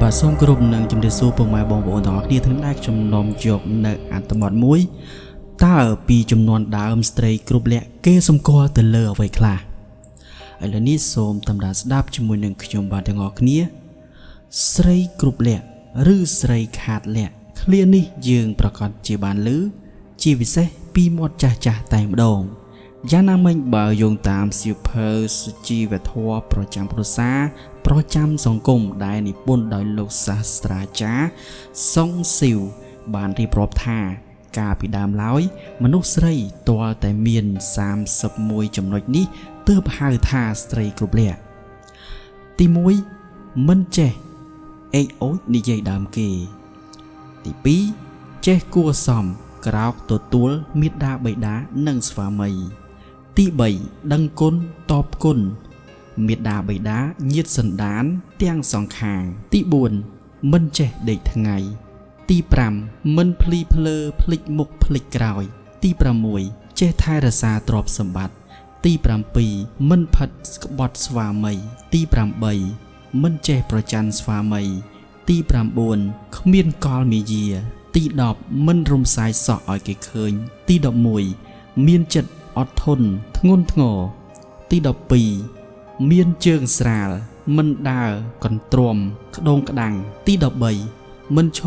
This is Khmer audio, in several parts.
បាទសូមគោរពនឹងជម្រាបសួរពុកម៉ែបងប្អូនទាំងអស់គ្នាទាំងដែលខ្ញុំនាំយកនៅអត្ថបទមួយតើពីចំនួនដើមស្ត្រីគ្រប់លក្ខគេសម្គាល់ទៅលើអ្វីខ្លះឥឡូវនេះសូមតាមដានស្ដាប់ជាមួយនឹងខ្ញុំបាទទាំងអស់គ្នាស្រីគ្រប់លក្ខឬស្រីខាតលក្ខឃ្លានេះយើងប្រកាសជាបានឮជាពិសេសពីមាត់ចាស់ចាស់តែម្ដងយ៉ាងណាមិញបើយោងតាមសៀវភៅសុជីវធម៌ប្រចាំគ្រួសារប្រចាំសង្គមដែលនិពន្ធដោយលោកសាស្ត្រាចារ្យសុងស៊ីវបានរៀបរាប់ថាកាលពីដើមឡើយមនុស្សស្រីទាល់តែមាន31ចំណុចនេះទើបហៅថាស្ត្រីគ្រប់លក្ខទី1មិនចេះអេកអូចនិយាយដើមគេទី2ចេះគួសមក្រោកទទួលមេដាបិតានិងស្វាមីទី3ដឹងគុណតបគុណមេដាបិតាញាតិសន្តានទាំងសងខាងទី4មិនចេះដេកថ្ងៃទី5មិនភ្លីភ្លើភ្លេចមុខភ្លេចក្រោយទី6ចេះថែរក្សាទ្រព្យសម្បត្តិទី7មិនផិតក្បត់ស្វាមីទី8មិនចេះប្រច័ណ្ឌស្វាមីទី9គ្មានកលមាយាទី10មិនរំសាយសក់ឲ្យគេឃើញទី11មានចិត្តអត់ធន់ធ្ងន់ធ្ងរទី12មានជើងស្រាលមិនដើរកន្ទ្រាំក្តងក្តាំងទី13មិនឈ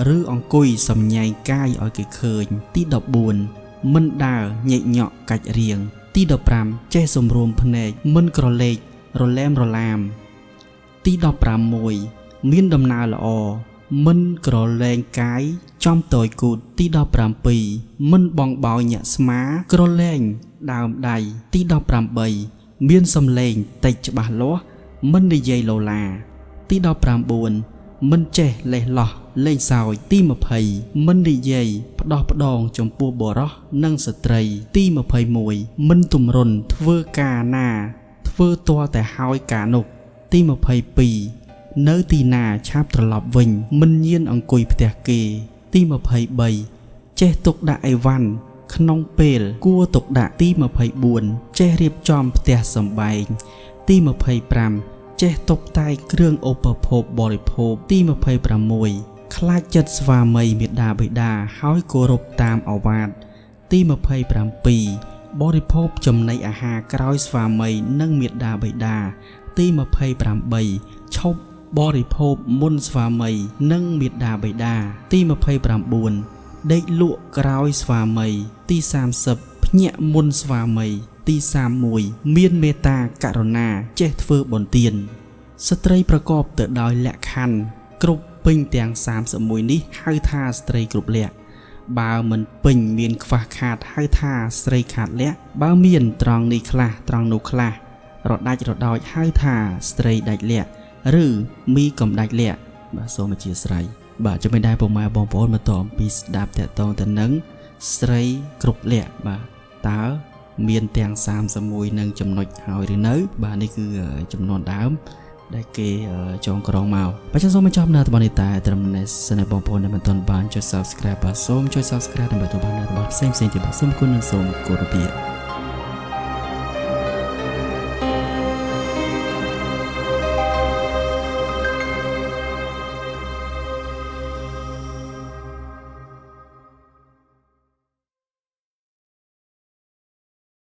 រឬអង្គុយសំញែងកាយឲ្យគេឃើញទី14មិនដើរញែកញក់កាច់រៀងទី15ចេះសម្រួមភ្នែកមិនក្រឡេករលែមរឡាមទី16មានដំណើរល្អមិនក្រលែងកាយចំតយគូតទី17មិនបងបោយញាក់ស្មាក្រលែងដើមដៃទី18មានសំឡេងតិចច្បាស់លាស់មិននិយាយលោឡាទី19មិនចេះលេះលោះលេងសើចទី20មិននិយាយផ្ដោះផ្ដងចំពោះបុរសនិងស្ត្រីទី21មិនទម្រុនធ្វើការណាធ្វើទាល់តែហើយការនោះទី22នៅទីណាឆាប់ត្រឡប់វិញមិនញៀនអង្គុយផ្ទះគេទី23ចេះទុកដាក់អីវ៉ាន់ក្នុងពេលគួរទុកដាក់ទី24ចេះរៀបចំផ្ទះសម្បែងទី25ចេះតុបតែងគ្រឿងឧបភោគបរិភោគទី26ខ្លាចចិត្តស្វាមីមេដាបិតាហើយគោរពតាមឱវាទទី27បរិភោគចំណីអាហារក្រោយស្វាមីនិងមេដាបិតាទី28ឈប់បរិភោគមុនស្វាមីនិងមេដាបិតាទី29ដេកលក់ក្រោយស្វាមីទី30ភ្ញាក់មុនស្វាមីទី31មានមេត្តាករុណាចេះធ្វើបុណ្យទានស្ត្រីប្រកបទៅដោយលក្ខខណ្ឌគ្រប់ពេញទាំង31នេះហៅថាស្ត្រីគ្រប់លក្ខបើមិនពេញមានខ្វះខាតហៅថាស្រីខាតលក្ខបើមានត្រង់នេះខ្លះត្រង់នោះខ្លះរដាច់រដោយហៅថាស្ត្រីដាច់លក្ខឬមីកំដាច់លក្ខបាទសូមអធិស្ឋានបាទចំណែកដែរពុកម៉ែបងប្អូនមកតអំពីស្ដាប់តកតងទៅនឹងស្រីគ្រប់លក្ខបាទតើមានទាំង31នឹងចំណុចហើយឬនៅបាទនេះគឺចំនួនដើមដែលគេចងក្រងមកបាទសូមបញ្ចប់នៅតំបន់នេះតែត្រឹមនេះសិនបងប្អូនដែលមិនទាន់បានចុច Subscribe បាទសូមចុច Subscribe ដើម្បីទទួលបាននូវរបស់ផ្សេងៗទៀតបាទសូមគុណនិងសូមគោរពលា